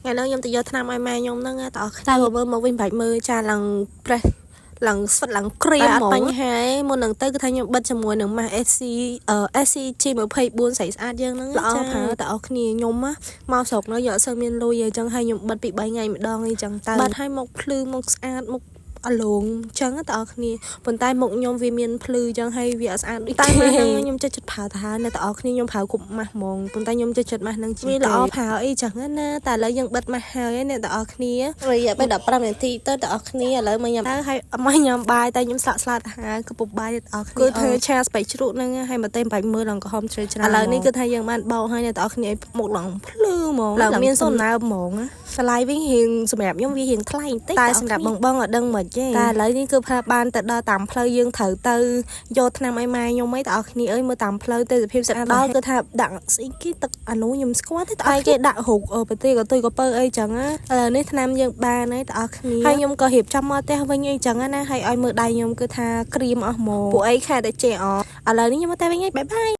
ថ្ងៃហ្នឹងខ្ញុំទៅយកថ្នាំឲ្យម៉ែខ្ញុំហ្នឹងណាតើតែបើមើលមកវិញបាច់មើលចាឡើងប្រេះឡើងស្វិតឡើងក្រៀមហ្មងបញ្ហាឯងមុននឹងទៅគឺថាខ្ញុំបិទជាមួយនឹងម៉ាស់ SC SCG 24ស្អីស្អាតយើងហ្នឹងល្អប្រើតើអស់គ្នាខ្ញុំមកស្រុកនោះយកអត់សូវមានលុយអញ្ចឹងហើយខ្ញុំបិទពី3ថ្ងៃម្ដងអីចឹងទៅបិទឲ្យមកភ្លឺមកស្អាតមុខអលងចឹងតើអស់គ្នាប៉ុន្តែមុខខ្ញុំវាមានភ្លឺចឹងហើយវាអត់ស្អាតដូចតែម៉ាស់ហ្នឹងខ្ញុំចិត្តចិត្តប្រើទៅហើយអ្នកតើអស់គ្នាខ្ញុំប្រើគ្រប់ម៉ាស់ហ្មងប៉ុន្តែខ្ញុំចិត្តចិត្តម៉ាស់ហ្នឹងជាងវាល្អប្រើអីចឹងណាតែឥឡូវយើងបិទម៉ាស់ហើយអ្នកតើអស់គ្នារយៈពេល15នាទីទៅតើអស់គ្នាឥឡូវមកញ៉ាំទៅហើយមកញ៉ាំបាយតែខ្ញុំស្លាក់ស្លាតទៅហើយកំពុកបាយតើអស់គ្នាគឺធ្វើឆាស្បែកជ្រូកហ្នឹងហើយមកទេបាច់មើលឡើងក្រហមជ្រៅច្រើនឥឡូវនេះគឺថាយើងបានបោកហើយអ្នកតើអស់គ្នាមុខឡើងភ្លឺហ្មងឡើងមានសំណើមហ្មងតម្លៃវិញរៀងសម្រាប់ខ្ញុំវារៀងថ្លៃបន្តិចតែសម្រាប់បងបងអត់ដឹងមិនទេតែឥឡូវនេះគឺផ្បានទៅដល់តាមផ្លូវយើងត្រូវទៅយកថ្នាំឲ្យម៉ែខ្ញុំអីតើអស់គ្នាអើយមើលតាមផ្លូវទេសភាពស្អាតដល់គឺថាដាក់ស្អីគេទឹកអានោះខ្ញុំស្គាល់ទេតើគេដាក់រូបប្រទេសកតុយកពៅអីចឹងណាឥឡូវនេះថ្នាំយើងបានហើយតើអស់គ្នាហើយខ្ញុំក៏រៀបចំមកផ្ទះវិញអីចឹងណាហើយឲ្យមើលដៃខ្ញុំគឺថាក្រៀមអស់ហ្មងពួកអីខែតែចេះអឥឡូវនេះខ្ញុំមកតែវិញហើយ bye bye.